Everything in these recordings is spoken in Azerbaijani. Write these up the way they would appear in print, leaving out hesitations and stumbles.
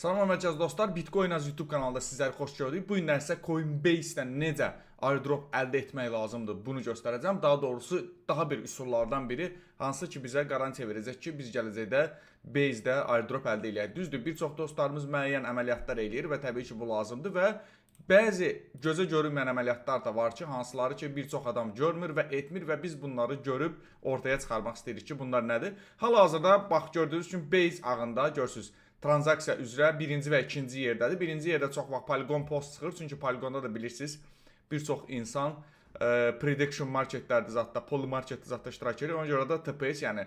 Salam mərkəz dostlar, Bitcoin az YouTube kanalında sizləri xoş gördük. Bu günlər sizə Coinbase-dən necə airdrop əldə etmək lazımdır, bunu göstərəcəm. Daha doğrusu, daha bir üsullardan biri, hansı ki bizə qarantiya verəcək ki, biz gələcəkdə Base-də airdrop əldə eləyək. Düzdür, bir çox dostlarımız müəyyən əməliyyatlar eləyir və təbii ki, bu lazımdır və bəzi gözə görünməyən əməliyyatlar da var ki, hansıları ki bir çox adam görmür və etmir və biz bunları görüb ortaya çıxarmaq istəyirik ki, bunlar nədir? Hal-hazırda bax, gördüyünüz kimi Base ağında görürsüz, transaksiya üzrə birinci və ikinci yerdədir. Birinci yerdə çox vaxt Polygon PoS çıxır, çünki Polygonda da bilirsiniz, bir çox insan prediction marketlərdə zətdə, Polymarketdə zətdə iştirak edir. Ona görə də TPS, yəni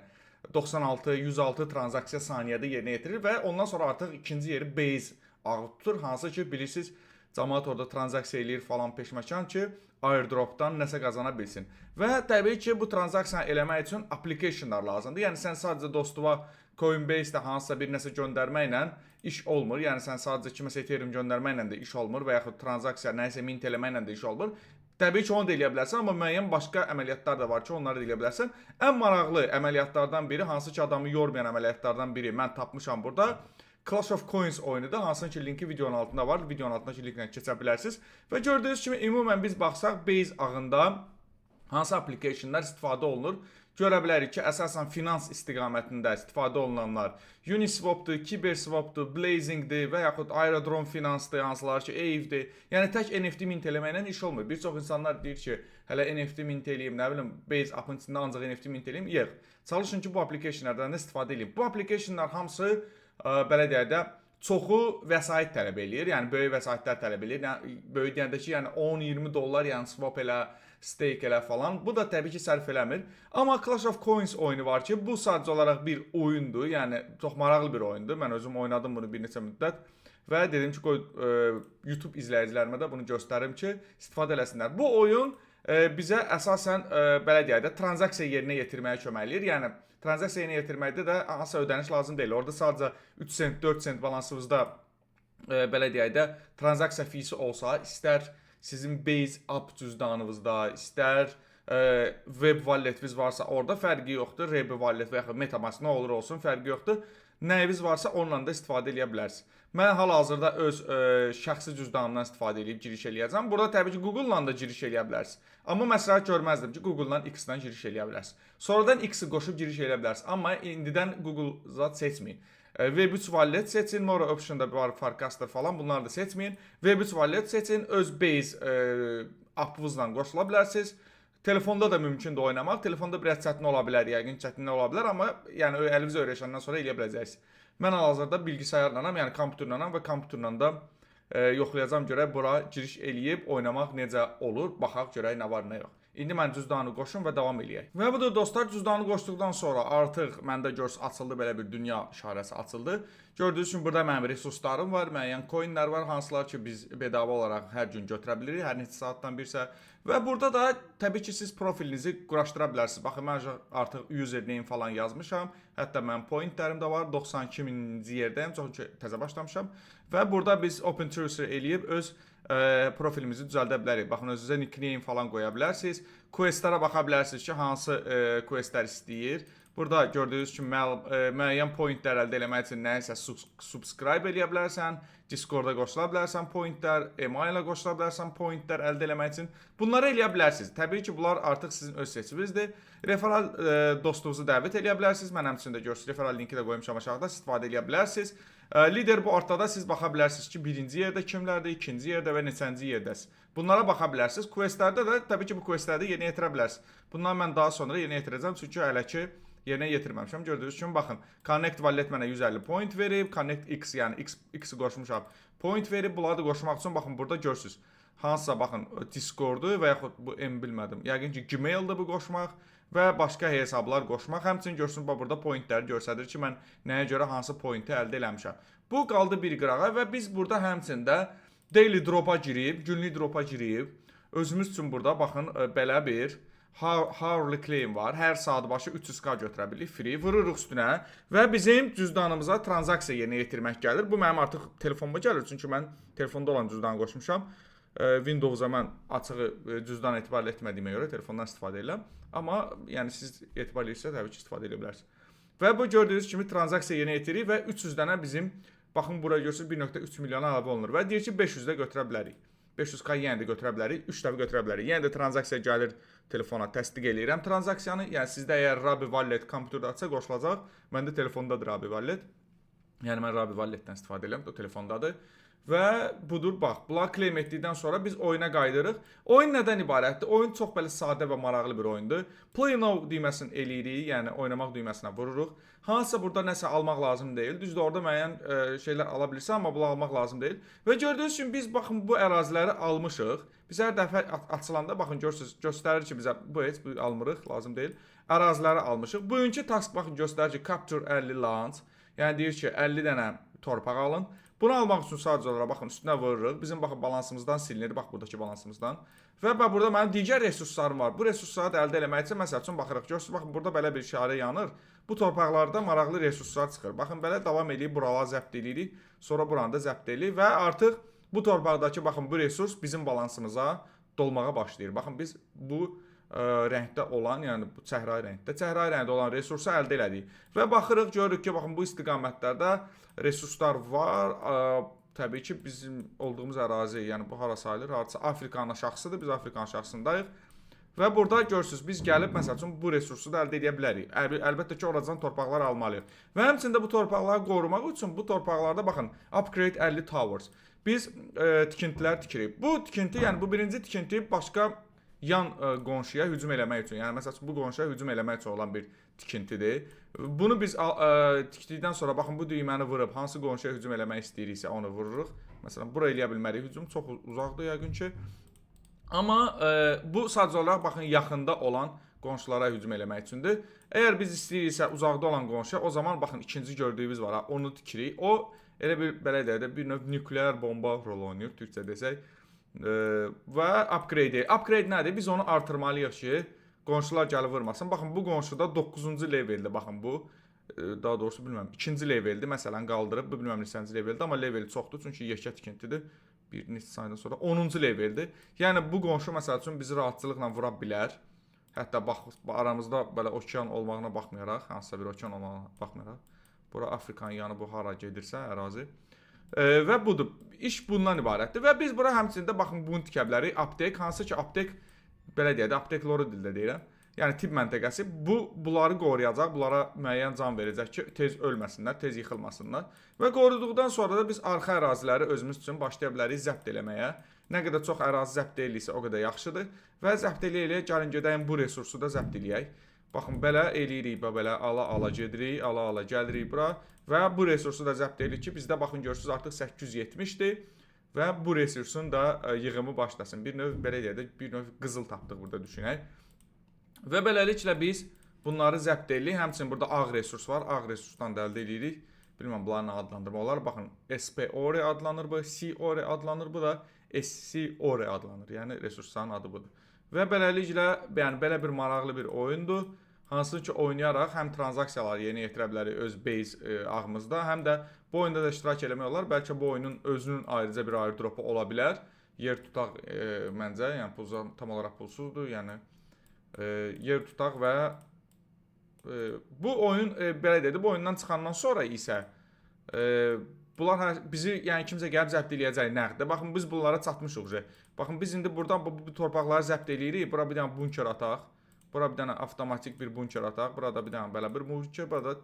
96, 106 transaksiya saniyədə yerinə yetirir və ondan sonra artıq ikinci yeri Base ağı tutur, hansı ki bilirsiniz, cəmaət orada transaksiya eləyir falan peşməkan ki, airdropdan nəsə qazana bilsin. Və təbii ki, bu transaksiyanı eləmək üçün applicationlar lazımdır. Yəni sən sadəcə dostuva Coinbase-də hansısa bir nəsə göndərməklə iş olmur. Yəni sən sadəcə kiməsə Ethereum göndərməklə də iş olmur və yaxud transaksiya nəyisə mint eləməklə də iş olmur. Təbii ki, onu da eləyə bilərsən, amma müəyyən başqa əməliyyatlar da var ki, onları da eləyə bilərsən. Ən maraqlı əməliyyatlardan biri, hansı ki adamı yormayan əməliyyatlardan biri mən tapmışam burada. Clash of Coins oyunudur. Hansının ki linki videonun altında var. Videonun altındakı linklə keçə bilərsiniz. Və gördüyünüz kimi ümumən biz baxsaq, Base ağında hansı applicationlar istifadə olunur? Görə bilərik ki, əsasən finans istiqamətində istifadə olunanlar Uniswap'dır, KyberSwap'dır, Blazing'dir və yaxud Aerodrome Finance-dır, hansılar ki, Aave-dir. Yəni tək NFT mint eləməklə iş olmur. Bir çox insanlar deyir ki, hələ NFT mint eləyim, nə bilim, Base app-ın içində ancaq NFT mint eləyim. Yox. Çalışın ki, bu applicationlardan da istifadə eləyin. Bu applicationlar hamısı belə deyək də, çoxu vəsait tələb eləyir. Yəni böyük vəsaitlər tələb eləyir. Yəni böyük deyəndə ki, yəni 10-20 dollar, yəni swap elə, stake elə falan. Bu da təbii ki sərf eləmir. Amma Clash of Coins oyunu var ki, bu sadəcə olaraq bir oyundur. Yəni çox maraqlı bir oyundur. Mən özüm oynadım bunu bir neçə müddət və dedim ki, qoy YouTube izləyicilərimə də bunu göstərim ki, istifadə eləsinlər. Bu oyun bizə əsasən belə deyək də, transaksiya yerinə yetirməyə kömək eləyir. Yəni transaksiya yerinə yetirməkdə də hansısa ödəniş lazım deyil. Orada sadəcə 3 sent, 4 sent balansınızda belə deyək də, transaksiya feesi olsa, istər sizin Base app cüzdanınızda, istər web walletiniz varsa, orada fərqi yoxdur. RB wallet və yaxud MetaMask, nə olur olsun, fərqi yoxdur. Nəyiniz varsa onunla da istifadə eləyə bilərsiniz. Mən hal-hazırda öz şəxsi cüzdanımdan istifadə edib giriş eləyəcəm. Burada təbii ki Google-la da giriş eləyə bilərsiniz. Amma məsləhət görməzdim ki, Google-dan X-dan giriş eləyə bilərsiniz. Sonradan X-i qoşub giriş eləyə bilərsiniz. Amma indidən Google zat seçməyin. Web3 wallet seçin, More option-da var, Farcaster falan, bunları da seçməyin. Web3 wallet seçin, öz Base app-ınızla qoşula bilərsiniz. Telefonda da mümkündür oynamaq. Telefonda biraz çətin ola bilər, yəqin çətin ola bilər, amma yəni əliniz öyrəşəndən sonra eləyə biləcəksiniz. Mən hal-hazırda bilgisayarlanam, yəni kompüterlənəm və kompüterlə də yoxlayacağam görək bura giriş eləyib oynamaq necə olur. Baxaq görək nə var, nə yox. İndi mən cüzdanı qoşum və davam eləyək. Və budur dostlar, cüzdanı qoşduqdan sonra artıq məndə görürsüz, açıldı, belə bir dünya işarəsi açıldı. Gördüyünüz kimi burada mənim resurslarım var, müəyyən coinlər var, hansılar ki biz bedava olaraq hər gün götürə bilirik, hər neçə saatdan birsə. Və burada da təbii ki siz profilinizi quraşdıra bilərsiniz. Baxın, mən artıq username falan yazmışam. Hətta mənim pointlərim də var. 92 minci yerdəyim. Çox ki təzə başlamışam. Və burada biz Open Tracer eləyib öz profilimizi düzəldə bilərik. Baxın, özünüzə nickname falan qoya bilərsiniz. Questlərə baxa bilərsiniz ki, hansı questlər istəyir. Burada gördüyünüz kimi müəyyən pointlər əldə eləmək üçün nəyisə subscribe eləyə bilərsən, Discorda qoşula bilərsən pointlər, email-ə qoşula bilərsən pointlər əldə eləmək üçün. Bunları eləyə bilərsiniz. Təbii ki, bunlar artıq sizin öz seçiminizdir. Referral dostunuzu dəvət eləyə bilərsiniz. Mən həmçinin də görürsünüz, referral linki də qoymuşam aşağıda, istifadə eləyə bilərsiniz. Leaderboardda da siz baxa bilərsiniz ki, birinci yerdə kimlərdir, ikinci yerdə və neçənci yerdəsiniz. Bunlara baxa bilərsiniz. Questlərdə də təbii ki, bu questlərdə yerinə yetirə bilərsiniz. Bunları mən daha sonra yerinə yetirəcəm, çünki hələ ki yerinə yetirməmişəm. Gördüyünüz kimi baxın, Connect Wallet mənə 150 point verib, Connect X, yəni X X-i qoşmuşam. Point verib, bunları da qoşmaq üçün baxın, burada görürsüz. Hansısa baxın Discord-u və yaxud bu M bilmədim. Yəqin ki Gmail-dır bu qoşmaq və başqa hesablar qoşmaq. Həmçinin görsün, bax burada pointləri göstərir ki, mən nəyə görə hansı pointi əldə eləmişəm. Bu qaldı bir qırağa və biz burada həmçində daily drop-a girib, günlük drop-a girib özümüz üçün burada baxın belə bir hourly claim var. Hər saat başı 300K götürə bilirik free. Vururuq üstünə və bizim cüzdanımıza transaksiya yerinə yetirmək gəlir. Bu mənim artıq telefonuma gəlir, çünki mən telefonda olan cüzdanı qoşmuşam. Windows-a mən açığı cüzdan etibar etmədiyimə görə telefondan istifadə edirəm. Amma yəni siz etibar edirsə, təbii ki istifadə edə bilərsiniz. Və bu gördüyünüz kimi transaksiya yerinə yetiririk və 300 dənə bizim Baxın, bura görürsüz, 1.3 milyona əlavə olunur və deyir ki, 500 də götürə bilərik. 500K yenə də götürə bilərik, 3 dəfə götürə bilərik. Yenə də transaksiya gəlir telefona, təsdiq eləyirəm transaksiyanı. Yəni sizdə əgər Rabby Wallet kompüterdədirsə qoşulacaq. Məndə telefondadır Rabby Wallet. Yəni mən Rabby Wallet-dən istifadə edirəm, o telefondadır. Və budur, bax, bunları claim etdikdən sonra biz oyuna qayıdırıq. Oyun nədən ibarətdir? Oyun çox belə sadə və maraqlı bir oyundur. Play now düyməsini eləyirik, yəni oynamaq düyməsinə vururuq. Hansısa burada nəsə almaq lazım deyil. Düzdür, orada müəyyən şeylər ala bilirsən, amma bunları almaq lazım deyil. Və gördüyünüz kimi biz, baxın, bu əraziləri almışıq. Biz hər dəfə açılanda, baxın, görürsüz, göstərir ki, bizə bu heç bu almırıq, lazım deyil. Əraziləri almışıq. Bugünkü task, baxın, göstərir ki, capture 50 lands. Yəni deyir ki, 50 dənə torpaq alın. Bunu almaq üçün sadəcə olaraq, baxın, üstünə vururuq. Bizim, baxın, balansımızdan silinir, bax, buradakı balansımızdan. Və bax, burada mənim digər resurslarım var. Bu resursları da əldə eləmək üçün, məsəl üçün, baxırıq. Görürsüz, baxın, burada belə bir işarə yanır. Bu torpaqlarda maraqlı resurslar çıxır. Baxın, belə davam eləyib buraları zəbt eləyirik. Sonra buranı da zəbt eləyirik və artıq bu torpaqdakı, baxın, bu resurs bizim balansımıza dolmağa başlayır. Baxın, biz bu rəngdə olan, yəni bu çəhrayı rəngdə olan resursu əldə elədik. Və baxırıq, görürük ki, baxın, bu istiqamətlərdə resurslar var. Təbii ki, bizim olduğumuz ərazi, yəni bu hara sayılır? Hardasa Afrikanın aşağısıdır. Biz Afrikanın aşağısındayıq. Və burada görürsüz, biz gəlib məsəl üçün bu resursu da əldə edə bilərik. Əlbəttə ki, oradan torpaqlar almalıyıq. Və həmçinin də bu torpaqları qorumaq üçün bu torpaqlarda, baxın, upgrade 50 towers. Biz tikintilər tikirik. Bu tikinti, yəni bu birinci tikinti başqa yan qonşuya hücum eləmək üçün, yəni məsəl üçün bu qonşuya hücum eləmək üçün olan bir tikintidir. Bunu biz tikdikdən sonra, baxın, bu düyməni vurub hansı qonşuya hücum eləmək istəyiriksə onu vururuq. Məsələn, bura eləyə bilmərik hücum, çox uzaqdır yəqin ki. Amma bu sadəcə olaraq, baxın, yaxında olan qonşulara hücum eləmək üçündür. Əgər biz istəyiriksə uzaqda olan qonşuya, o zaman, baxın, ikinci gördüyümüz var ha, onu tikirik. O elə bir, belə deyək də, bir növ nükleer bomba rolu oynayır, türkcə desək. Və upgrade. Upgrade nədir? Biz onu artırmalıyıq ki, qonşular gəlib vurmasın. Baxın, bu qonşuda 9-cu leveldir. Baxın, bu daha doğrusu bilmirəm, ikinci leveldir. Məsələn, qaldırıb, bu bilmirəm neçənci leveldir, amma leveli çoxdur çünki yekə tikintidir. Bir neçə saydan sonra 10-cu leveldir. Yəni bu qonşu məsəl üçün bizi rahatçılıqla vura bilər. Hətta bax, aramızda belə okean olmağına baxmayaraq, hansısa bir okean olmağına baxmayaraq, bura Afrikanın yanı, bu hara gedirsə ərazi. Və budur. İş bundan ibarətdir. Və biz bura həmçinin də, baxın, bunu tikə bilərik. Aptek, hansı ki aptek, belə deyək də, aptek loru dildə deyirəm. Yəni tibb məntəqəsi bu bunları qoruyacaq, bunlara müəyyən can verəcək ki, tez ölməsinlər, tez yıxılmasınlar. Və qoruduqdan sonra da biz arxa əraziləri özümüz üçün başlaya bilərik zəbt eləməyə. Nə qədər çox ərazi zəbt eləyirsə, o qədər yaxşıdır. Və zəbt eləyə-eləyə gəlin gedəyim bu resursu da zəbt eləyək. Baxın, belə eləyirik, belə ala-ala gedirik, ala-ala gəlirik bura və bu resursu da zəbt edirik ki, bizdə, baxın, görürsüz, artıq 870-dir və bu resursun da yığımı başlasın. Bir növ, belə deyək də, bir növ qızıl tapdıq burada, düşünək. Və beləliklə biz bunları zəbt edirik. Həmçinin burada ağ resurs var. Ağ resursdan da əldə edirik. Bilmirəm bunları nə adlandırmaq olar. Baxın, SP Ore adlanır bu, C Ore adlanır, bu da SC Ore adlanır. Yəni resursların adı budur. Və beləliklə, yəni belə bir maraqlı bir oyundur. Hansı ki oynayaraq həm transaksiyaları yerinə yetirə bilərik öz base ağımızda, həm də bu oyunda da iştirak eləmək olar. Bəlkə bu oyunun özünün ayrıca bir airdropu ola bilər. Yer tutaq məncə, yəni pulsuz, tam olaraq pulsuzdur. Yəni yer tutaq və bu oyun belə deyək, bu oyundan çıxandan sonra isə bunlar bizi, yəni kimsə gəlib zəbt eləyəcək nəqdə. Baxın, biz bunlara çatmışıq uje. Baxın, biz indi buradan bu torpaqları zəbt eləyirik. Bura bir dənə bunker ataq. Bura bir dənə avtomatik bir bunker ataq. Burada bir dənə belə bir bunker, burada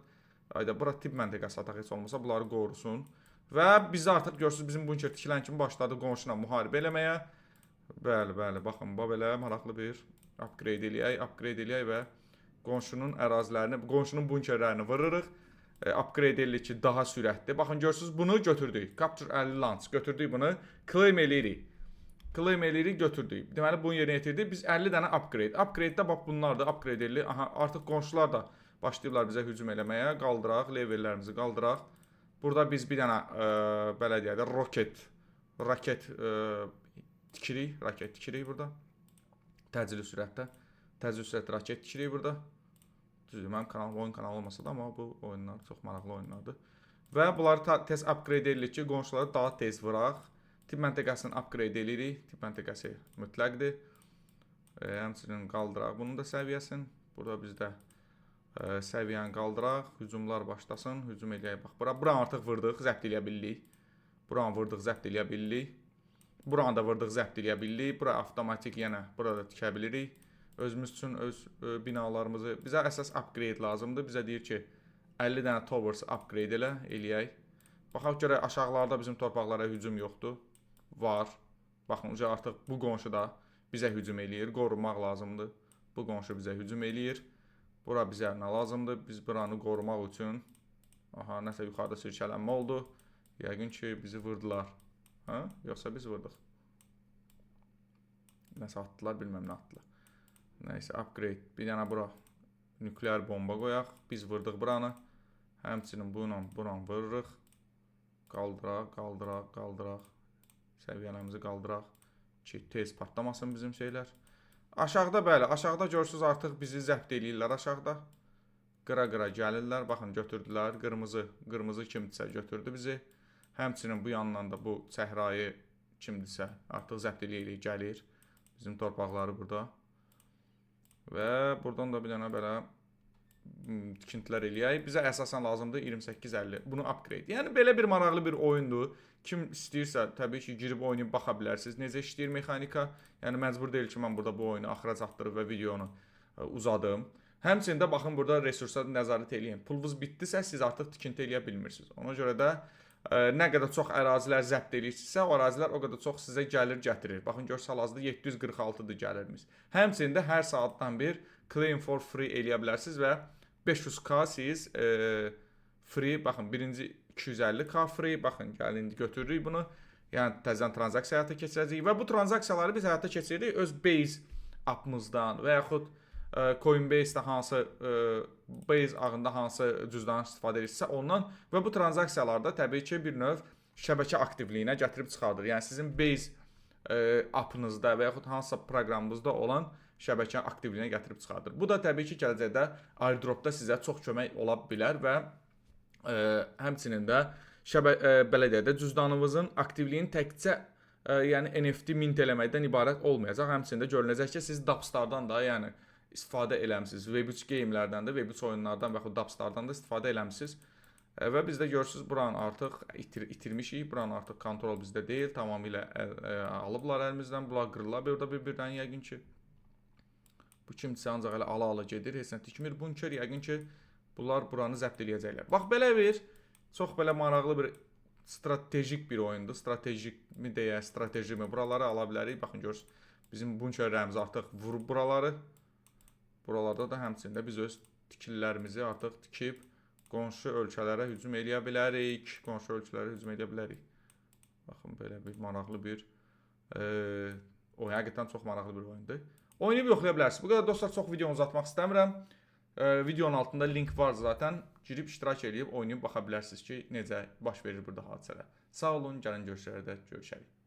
ayda bura tibb məntəqəsi ataq, heç olmasa bunları qorusun. Və biz artıq, görürsüz, bizim bunker tikilən kimi başladı qonşuna müharibə eləməyə. Bəli, bəli, baxın, bu belə maraqlı bir upgrade eləyək, upgrade eləyək və qonşunun ərazilərini, qonşunun bunkerlərini vururuq. Upgrade eləyirik ki, daha sürətli. Baxın, görürsüz, bunu götürdük. Capture 50 lands götürdük bunu. Claim eləyirik. Claim eləyirik, götürdük. Deməli bunu yerinə yetirdik. Biz 50 dənə upgrade. Upgrade-də bax bunlardır. Upgrade eləyirik. Aha, artıq qonşular da başlayırlar bizə hücum eləməyə. Qaldıraq, levellərimizi qaldıraq. Burada biz bir dənə belə deyək də roket tikirik, raket tikirik burada. Təcili sürətdə. Təcili sürətdə raket tikirik burada. Düzdür, mənim kanalım oyun kanalı olmasa da, amma bu oyunlar çox maraqlı oyunlardır. Və bunları tez upgrade edirik ki, qonşuları daha tez vuraq. Tibb məntəqəsini upgrade eləyirik. Tibb məntəqəsi mütləqdir. Həmçinin qaldıraq bunun da səviyyəsini. Burada bizdə Səviyyəni qaldıraq, hücumlar başlasın, hücum eləyək. Bax, bura, buranı artıq vurdıq, zəbt eləyə bildik. Buranı vurdıq, zəbt eləyə bildik. Buranı da vurdıq, zəbt eləyə bildik. Bura avtomatik yenə burada tikə bilirik. Özümüz üçün öz binalarımızı, bizə əsas upgrade lazımdır. Bizə deyir ki, 50 dənə towers upgrade elə, eləyək. Baxaq görək, aşağılarda bizim torpaqlara hücum yoxdur. Var. Baxın, artıq bu qonşu da bizə hücum eləyir. Qorunmaq lazımdır. Bu qonşu bizə hücum eləyir. Bura bizə nə lazımdır? Biz buranı qorumaq üçün. Aha, nəsə yuxarıda sirkələnmə oldu. Yəqin ki, bizi vurdular. Hə? Yoxsa biz vurduq. Nəsə atdılar, bilməm nə atdılar. Nəysə, upgrade. Bir dənə bura nükleer bomba qoyaq. Biz vurduq buranı. Həmçinin bununla buranı vururuq. Qaldıraq, qaldıraq, qaldıraq. Səviyyələrimizi qaldıraq ki, tez partlamasın bizim şeylər. Aşağıda bəli, aşağıda görürsüz artıq bizi zəbt eləyirlər aşağıda. Qıra-qıra gəlirlər. Baxın, götürdülər. Qırmızı, qırmızı kimdirsə götürdü bizi. Həmçinin bu yandan da bu səhrayı kimdirsə artıq zəbt eləyə gəlir. Bizim torpaqları burada. Və buradan da bir dənə belə tikintilər eləyək. Bizə əsasən lazımdır 2850. Bunu upgrade. Yəni belə bir maraqlı bir oyundur. Kim istəyirsə təbii ki, girib oynayıb baxa bilərsiniz. Necə işləyir mexanika. Yəni məcbur deyil ki, mən burada bu oyunu axıra çatdırıb və videonu uzadım. Həmçinin də baxın, burada resursa nəzarət eləyin. Pulunuz bitdisə, siz artıq tikinti eləyə bilmirsiniz. Ona görə də nə qədər çox ərazilər zəbt eləyirsinizsə, o ərazilər o qədər çox sizə gəlir gətirir. Baxın, görürsüz, hal-hazırda 746-dır gəlirimiz. Həmçinin də hər saatdan bir claim for free eləyə bilərsiniz və 500K siz free, baxın, birinci 250K free, baxın, gəlin indi götürürük bunu. Yəni təzədən transaksiya həyata keçirəcəyik və bu transaksiyaları biz həyata keçiririk öz Base app-ımızdan və yaxud Coinbase-də hansı Base ağında hansı cüzdan istifadə edirsinizsə ondan və bu transaksiyalarda təbii ki, bir növ şəbəkə aktivliyinə gətirib çıxardır. Yəni sizin Base app-ınızda və yaxud hansısa proqramınızda olan şəbəkə aktivliyinə gətirib çıxardır. Bu da təbii ki, gələcəkdə airdropda sizə çox kömək ola bilər və həmçinin də belə deyək də, cüzdanınızın aktivliyini təkcə yəni NFT mint eləməkdən ibarət olmayacaq. Həmçinin də görünəcək ki, siz dApps-lardan da, yəni istifadə eləmisiniz. Web3 game-lərdən də, Web3 oyunlardan və yaxud dApps-lardan da istifadə eləmisiniz. Və biz də görürsüz, buranı artıq itirmişik. Buranı artıq kontrol bizdə deyil. Tamamilə alıblar əlimizdən. Bunlar qırırlar burada bir-birdən yəqin ki. Bu kimsə ancaq elə ala-ala gedir. Heç nə tikmir bunker. Yəqin ki, bunlar buranı zəbt eləyəcəklər. Bax, belə bir çox belə maraqlı bir stratejik bir oyundur. Stratejik mi deyə, strateji mi? Buraları ala bilərik. Baxın, görürsüz, bizim bunkerlərimiz artıq vurub buraları. Buralarda da həmçinin də biz öz tikililərimizi artıq tikib qonşu ölkələrə hücum eləyə bilərik. Qonşu ölkələrə hücum eləyə bilərik. Baxın, belə bir maraqlı bir oyun. Həqiqətən çox maraqlı bir oyundur. Oynayıb yoxlaya bilərsiniz. Bu qədər dostlar, çox videonu uzatmaq istəmirəm. Videonun altında link var zaten. Girib iştirak eləyib oynayıb baxa bilərsiniz ki, necə baş verir burada hadisələr. Sağ olun, gəlin görüşlərdə görüşərik.